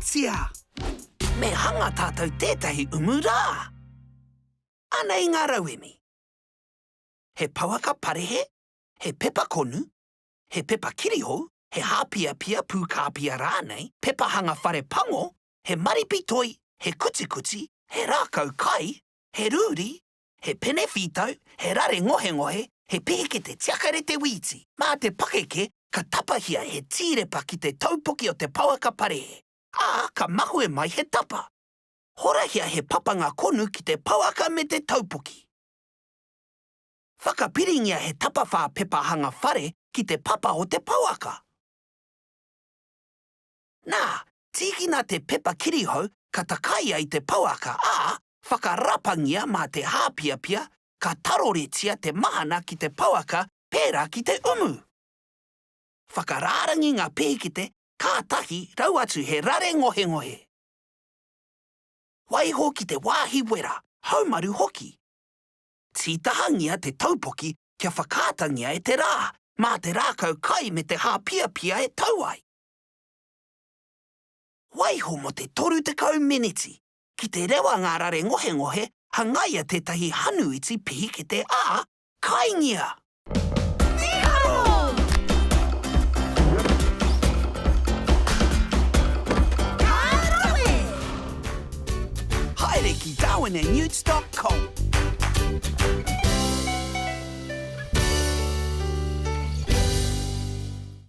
Atia! Me hanga tātou tētahi umu rā. Anei ngā rauemi. He pouaka parehe, he pepa konu, he pepa kirihou, he hāpiapia pūkāpia rānei, pepa hanga whare pango, he maripi toi, he kutikuti, he rākau kai, he rūri, he pene whītau, he rare ngohengohe, he pihikete tiakarete wīti. Mā te pakeke ka tapahia he tīrepa ki te taupoki o te pouaka parehe, ā, ka mahue mai he tapa. Horahia he papanga konu ki te pouaka me te taupoki. Whakapiringia he tapawhā pepa hanga whare ki te papa o te pouaka. Nā, tīkina te pepa kirihou ka takaia i te pouaka, ā, whakarapangia mā te hāpiapia, ka taroretia te mahana ki te pouaka pērā ki te umu. Whakarārangi ngā pihikete, kātahi rau atu he rare ngohengohe. Waiho ki te wāhi wera, haumaru hoki. Tītahangia te taupoki kia whakaatangia e te rā, mā te rākau kai me te hāpiapia e tau ai. Waiho mō te 30 meneti. Ki te rewa ngā rare ngohengohe, hangaia tētahi hanu iti pihikete ā, kaingia! Mīharo! Ka rawe! Haere ki darwinandnewts dot.